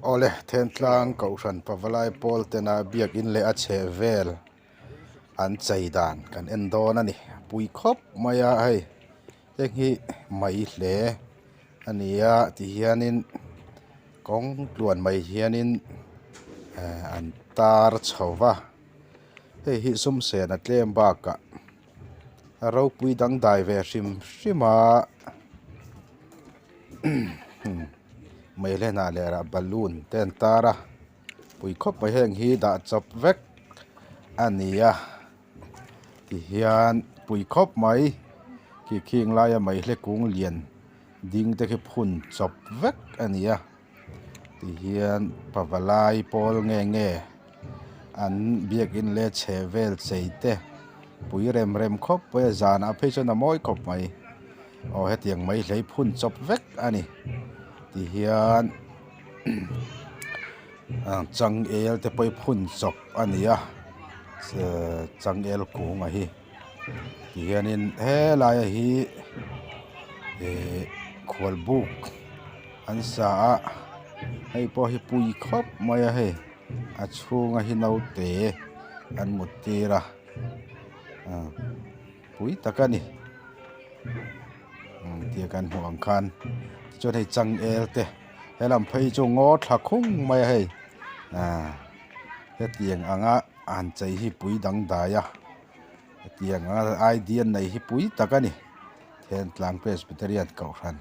Awle Thentlang Kohhran Pavalai pawl tena biakin leh a chheh vel an chei dan kan en dawn a ni pui khawp mai a hei heng hi mai hle a ni a tihianin kawng tluan mai hianin eh an tar chho va hei hi sum sen a tlem bakah a ropui dangdai ve hrim hrim a. Mai hlenah leh rah balloon te an tar a pui khawp mai heng hi dah chawp vek a ni a tihian pui khawp mai khi khing laia mai hle kung lian ding te khi phun chawp vek a ni a tihian pavalai pawl nge nge an biakin leh chheh vel chei te pui rem rem khawp mai a zanah phei chuan a mawi khawp mai aw hetiang mai hlei phun chawp vek a ni tihian changel te pawh hi phun chawp a ni a changel kung a hi tihianin helaia hi ihh khualbuk an sa a hei pawh hi pui khawp mai a hei a chhunga hi naute an mut tir a pui tak a ni tia kan hmuh ang khan tichuan hei changel te helam phei chu ngaw thla khung mai a hei ah hetiang anga han chei hi pui dangdai a hetiang anga idea nei hi pui tak a ni Thentlang Presbyterian Kohhran.